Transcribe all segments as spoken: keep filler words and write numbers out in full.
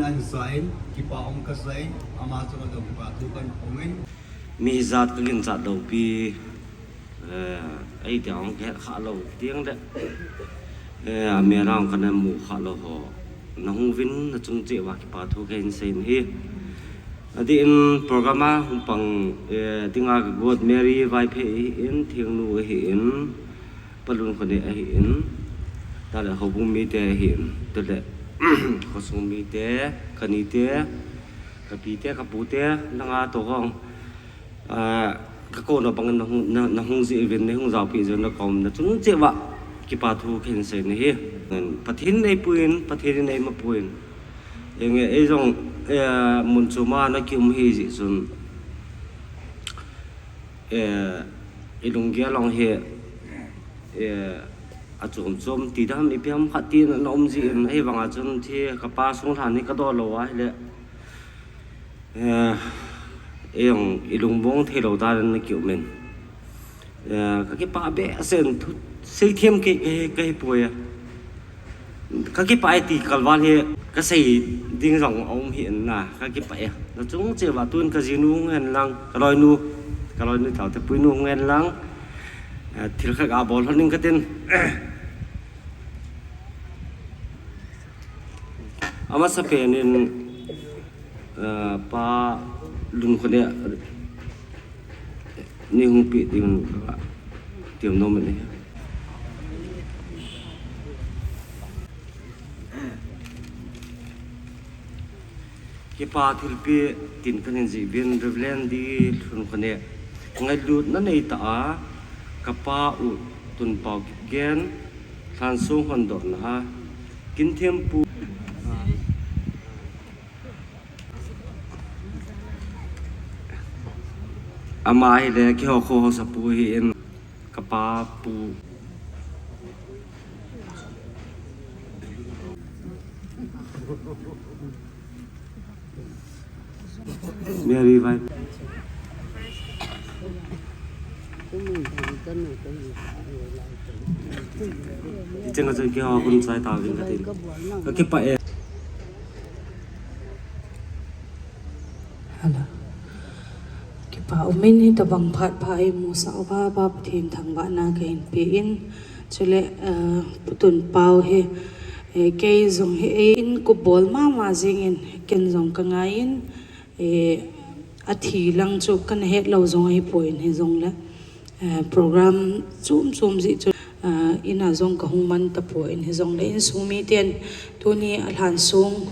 An sa in kipak um ka sa in, ama chung ah kipak thu kan um in. Mi hizat ka ginchat lopi, eh, ei ti ang ka het kha lo tiang leh, eh, a mi a lam ka na mu kha lo haw, na hung vin na chung chiah ua kipak thu ka hin sei in hi. A di in program a hung pang, eh, ding a ka guat Mary Vaiphei ahi in, Thiangnu ahi in, Pa Lunkhonei ahi in, ta leh houbung mite ahi in, tu leh khawsung mite, ka nite, ka pite, ka pute, nang a to hong, ah, ka kona bang in na hung, na, na hung zi vin, na hung zaupi zin na ka um na chung chiah ua kipak thu ka hin sei in hi. Pathian in ei pui in, Pathian in ei ma pui in. Eng e, ei zong, eh, mun chu ma na ki um hi zi chun, eh, i lunggel long hi, eh, a chuam chuam ti dam i piam khat ti na um zi in, ei vang a chun thi ka pa sung lhan hi ka daw lo a hileh, eh, ei zong i lungmuang thei lo dan na ki um in. Eh, ka kipak be a sen thu sei thiam kei ka hi, ka hi puai a. Ka kipak e ti kalval hi ka sei ding zong a um hi in na, ka kipak e. Na chung chiah ua tun ka zinu hung hen lang, ka lawinu, ka lawinu tau te puinu hung hen lang, eh, thil khat a bawl hon ning ka tin. A masa pen in, eh, Pa Lunkhonei ni hung pi ding ka tiam nuam in hi. Kipak thilpiak tin ka hin zik vin Reverend D. Lunkhonei, ngailutna nei ta a, ka pa U Tunpau Kipgen, Thlansung hondokna a, Kinthiampu ama hile keihaw khawsapu hi in, ka pa pu. Mary vai. Ti cheng a chun keihaw hun chai ta vin ka tin. Ka kipak e. Kipak um in, hi tabang phat pha ei musak ua, Pa Pathian thangvahna ka hin pia in, chuleh, eh, Pu Tunpau hi, eh, kei zong hi ei in kup bawl ma ma zing in, ken zong ka ngai in, eh, a thi lang chu ka na het lo zong ahi puai in, hi zong leh, eh, program chuam chuam zik chu, eh, in a zong ka hung man ta puai in, hi zong leh insung mite'n tuni a Thlansung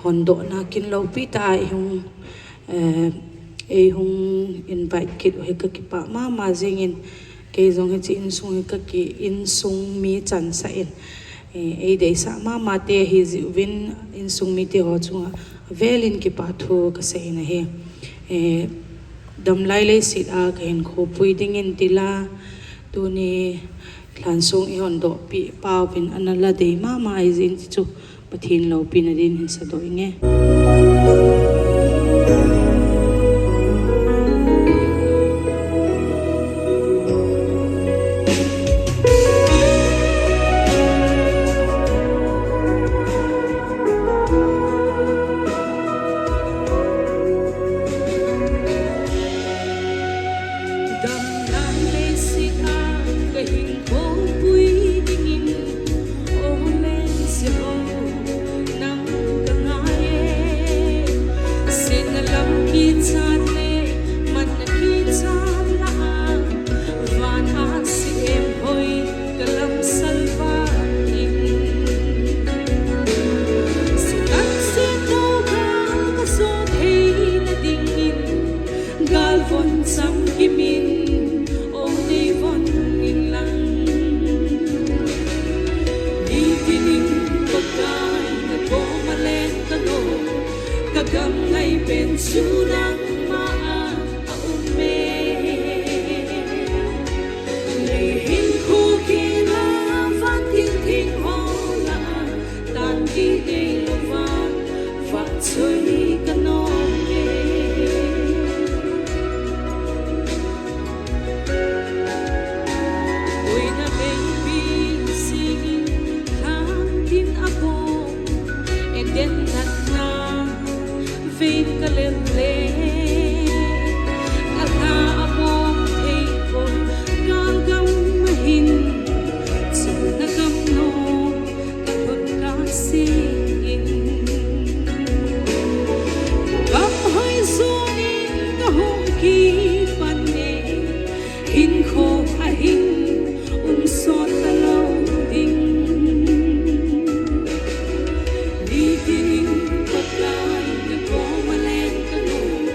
hondokna kin lopi ta a ei hung, eh, ei hung invite kit uh hi ka kipak ma ma zing in, kei zong hi chi insung hi ka ki, insung mi chansak in, eh, ei deisah ma mate hi zik uvin, insung mite haw chung ah a vel in kipak thu ka sei in ahi. Eh, damlai leiset a ka hinkhua pui dingin ti la, tuni Thlansung i hondokpi pau in a na la dei ma ma ahi zing ti chu Pathian lopina dingin sadoh ing e. Damlai leiset a ka hinkhua pui dingin, aw Lalpa, nang ka ngai e. Siatna lam kichat leh manna kichat la a, van a siem hoi ka lam salvâk in, siatna sia tawh gâl ka zaw theina dingin, gâl von cham kim in, aw nei von ing lang. Ni tin in Pakai na kawm a leng ka lo, ka gam ngai pen chu nangma ah a um e. Lei hinkhua kina van tin thing haw la, tan ti nei lo va, vak choi ka nawm e. Buaina beipi zing in, thlang tin a bawl, Eden natna lem le, ka tha a bawm thei puai. Kâl gam a hin, chunna gam nuam ka lut ka si in, ka gam hoi zuan in ka hung kipan e. Hinkhua a hin um sawt talo ding. Ni tin in Pakai na kawm a leng ka nuam,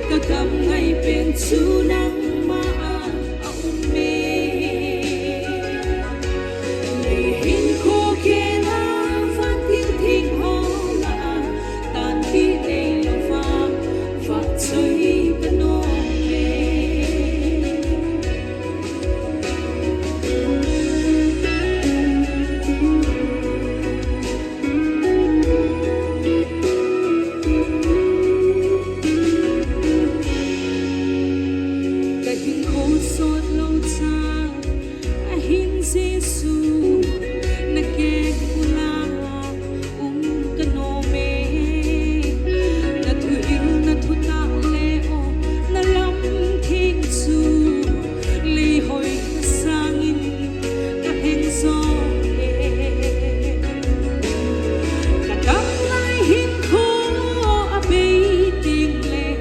ka gam ngai pen chu nangma ah a um e. Lei hinkhua khen a, van tin thing haw la a, tan ti nei lo va, vak choi ka nuam e. Ka hinkhua sawt lo cha a hin Jesu, na keng ula um ka nuam e. Na thuhilna thutak le aw, na lam thim chu lei hoi sâng in ka heng zaw e. Ka dam lai hinkhua a bei tiang leh,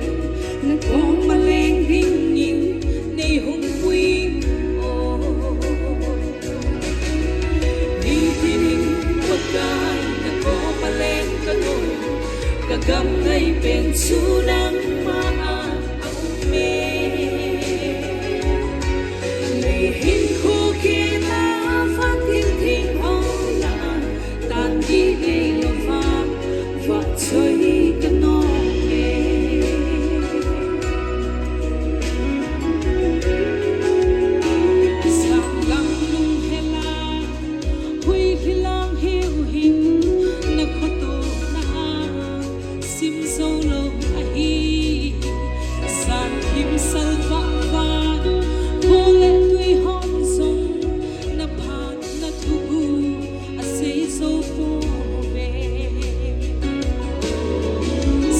na kawm a leng dingin nei hung pui aw. Ni tin in Pakai na kawm a leng ka nuam, ka gam ngai pen chu nangma ah a um e. Lei hinkhua khen a, van tin thing haw la a, tan ti nei lo va, vak choi ka nuam e. Sâng lam lunghel a, hui hi lang hiu hin, na khawtuana a sim zo lo ahi. Sâng him sal vak vak, khua leh tui hawm zong, na phatna thugu a sei zo pua ve.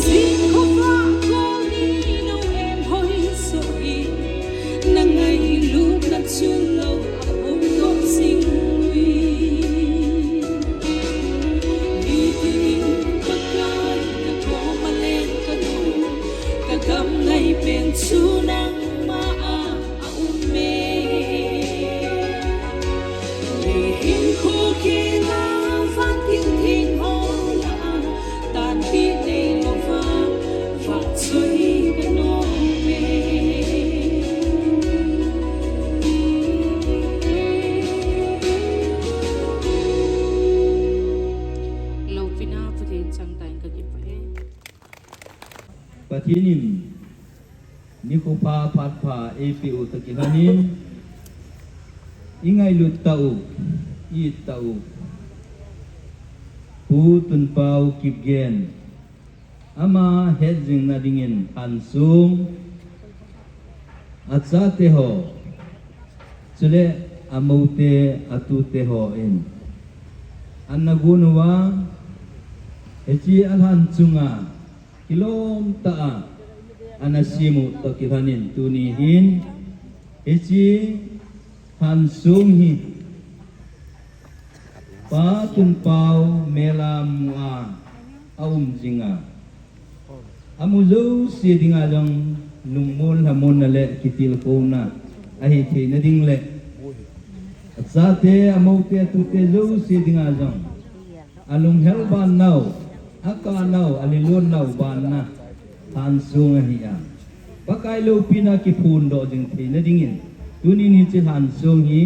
Zing khawvak kawl ni lo em hoi zo hi, na ngailutna chun lo a hung dot zing ui. Ni tin in Pakai na kawm a leng ka nuam, ka gam ngai pen chu nangma ah a um e. Lei hinkhua khen a, van tin thing haw la a, tan ti nei lo va, vak choi ka nuam e. Lopina Pathian chang ta in ka kipâk e. Pathian in nikhua pha phat pha ei pe u tawh kilhon in, i ngailut ta u, i it ta u Pu Tunpau Kipgen, ama hetzingna dingin Hansung, a chate haw, chuleh a mote, a tute haw in a na guan ua, hichi a lhan chung a kilawm tak a a na siam uh tawh kilhon in tuni hin hichi Hansung hi Pa Tunpau mêl a mu a, a um zing a, a mu zosia ding a zong lungmuan lhamuanna leh kitilkhona ahi theina ding leh, a chate, a mote, a tute zosia ding a zong a lunghel bannau, a kanau, a liluannau banna Hansung ahi a, Pakai lopina kiphuandawh zing theina dingin tunin hichi Hansung hi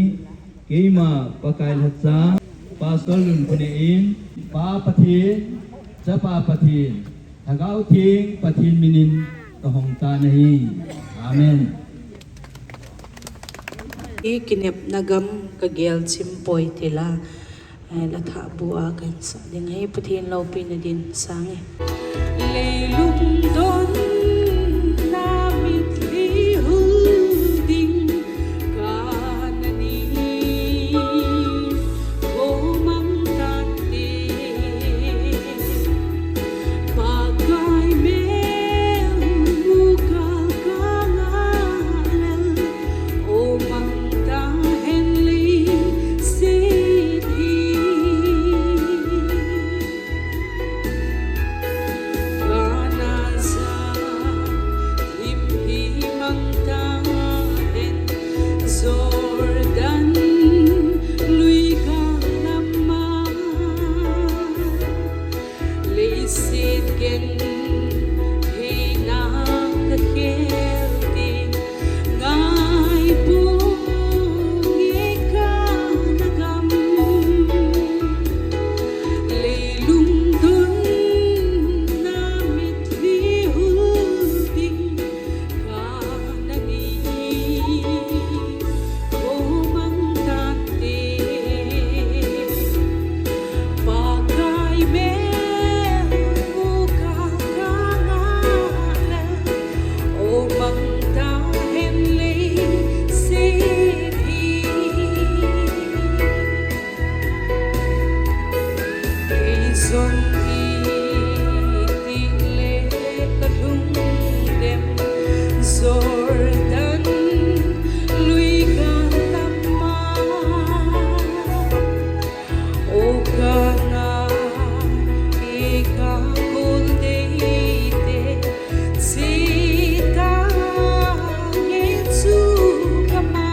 keima Pakai lhacha Pastor Lunpune in Pa Pathian, Chapa Pathian, Thagau Thiang Pathian min in ka hong tan ahi. Amen. I kinepna gam ka gel chim puai ti la, la thah bu a ka insak ding ahi. Pathian lopina din sâng e. Leilung donna mitthi hul ding ka na ni, ko mang tante, Pakai me Hina ka khel ding ngai pua'ng e Kana gam. Leilung don na mitthi hul ding Kana ni, ko mang tante. Pakai mêl mu ka ka ngâk leh, o mang ta hen lei set hi. Kei zong i ti le ka lungdem, Jordan lui ka tam ma. O Kana, i ka kul deite, zia ta nge chu ka ma.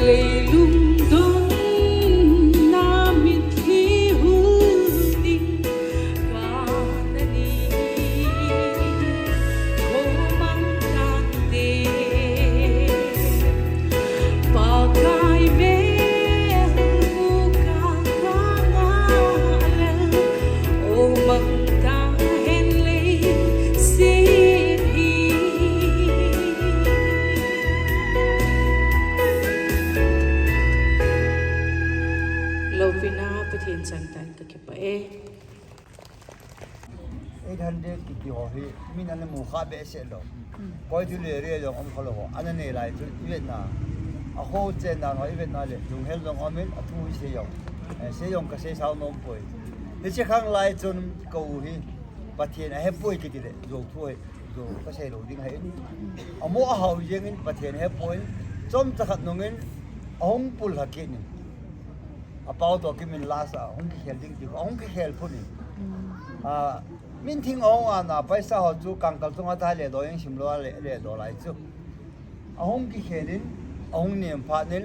Leilung don na mitthi hul ding Kana ni, ko mang tante. Pakai mêl mu ka ka ngâk leh, o mang ta hen lei set hi. Lopina Pathian chang tan ka kipak e. Eight hundred kiti haw hi min ana mu kha behseh lo. Koi tu le ria jong um kha lo haw ana nei lai chu i vetna, a kho chenna haw i vetna leh lunghel jong um in a thu hi sei jong, sei jong ka sei sau nuam puai. Hiche khang lai chun ka u hi Pathian a he puai kiti leh zuau thu hi, zuau ka sei lo ding ahi in, a maw a hau ziang in Pathian a he puai in, chawmcha khat nung in a hung pul ha kit in, a pau tawh kimin lasa hung kikhel ding ti a hung kikhel phut in, min thing a hung ana paisa haw chu kangkal chung a tai le dawi in sim lo a le le daw lai chu a hung kikhel in, a hung nem phat in,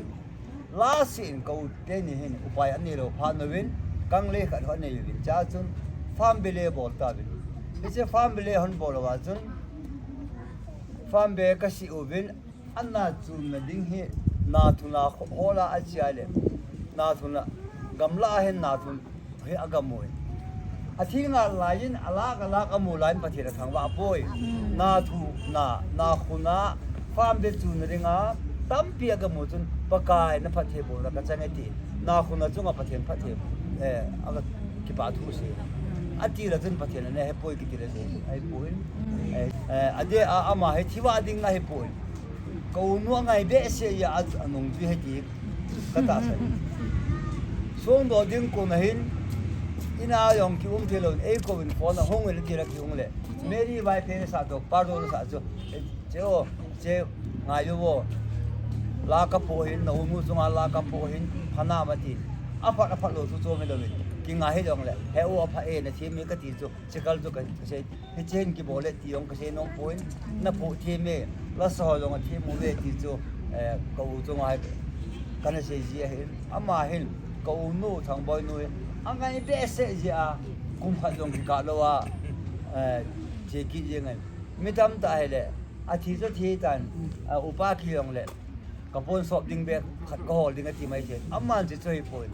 lasi in ka u teni hin upai a neilo phat nu in, kang le khat haw a nei uvin cha chun farm be le bawl ta uvin. Hiche farm be le hon bawl lo a chun farm be ka si uvin, a na chunna ding hi, na thuna hol a a chia leh, na thuna gamla hin na thun hi a ga mu in, a thi ngal lai in a lâk a lâk a mu lai in Pathian a thangvah puai. Na thu, na, na khuna farm be chunna ding a tampi a ga mu chun Pakai na phatthei bawl a ka chang e ti, na khuna chung a Pathian phatthei a kipahthu si a ti la chun Pathian a ne he puai kiti le ahi puai. A de a ama hi thi va ding ahi puai. Ka u nu a ngai behseh a, a nungzui hi ti ka tahsan. Suangdaw ding kun a hin, in a jong ki um thei lo in ei ko in phone a hung in a ti la ki hung leh, Mary Vaiphei sa, Doctor Dona sa chu, che aw, che ngai u aw, la ka phuah hin, na u nu chung a la ka phuah hin, pha nam a ti. A phat a phat lo chu chu mi lo in kingai hi dong leh, he u a pha e, na thiam e ka ti chu, chikal chu ka sei, hiche hin kibawl le ti jong ka sei nuam puai in, na phuah thiam e, la sa haw jong a thiam u ve ti chu, ka u chung a ka na sei zia hin, ama hin, ka u nu Thangboi nu hi a ngai behseh zia a, kum khat jong kikâl lo a chia kit ziang in, mi tam ta hileh, a thi chu thi tan, upa ki jong leh, ka puan sawp ding bek khat ka hawl ding a ti mai thei. Aman chi chu hi puai.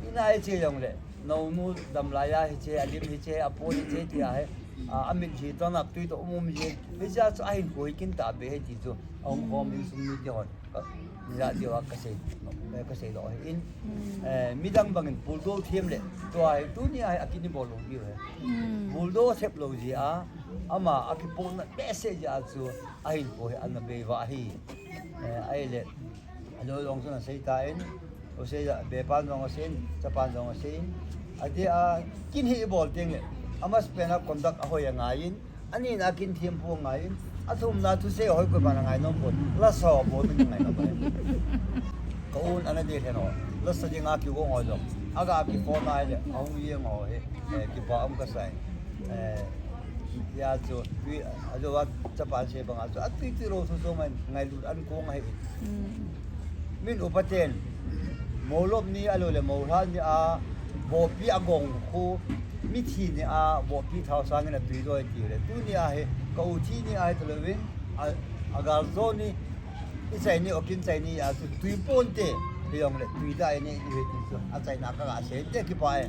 In a i chia jong leh, na u nu dam lai a hiche, a lim hiche, a puan hiche ti a hi, a mit hi tawh nap tui tawh um um zia, hichea chu a hinkhua hi kin ta be hi ti chu a hung khawm ding sung mite haw, nizat deu a ka sei daw hi in, midang bang in buldo thiam leh tua hi tuni a hi a kini bawl lo diu hi. Buldo thep lo zia a, ama a kipuakna behseh zia a chu a hinkhua hi a na bei va ahi. Ahileh, a lo jong chun a sei ta in, u sei a, bepan jong a sei in, chapan jong a sei in, a ti a, kin hi i bawl tiang leh, a masa pen a conduct a hoi a ngai in, a nina kin thiam pua ngai in, a thumna thusei a hoi koi ban a ngai nuam puai, la sa bawl min ngai nuam puai. Ka un ana dei thei naw, la sa ding a kiguang haw jong a ga kiphone nai leh a hung ziang haw hi kipak um ka sa in. Zia chu a zo a, chapan sei bang a chu a tui tui lo thu chu mai ngailut an kuang ahi. Min upaten, mo lop ni a lo leh mo hlat ni a, bawpi a gawng khu Mithi ni a vawpi thau sâng in a tui zaw i ti leh, tuni a hi ka u thi ni ahi talo in, a gâl zaw ni, i chai ni, awkin chai ni a chu tui pua'nte, hi jong leh tui dai nei di hi ti chu a chaina ka ga sei te kipak e.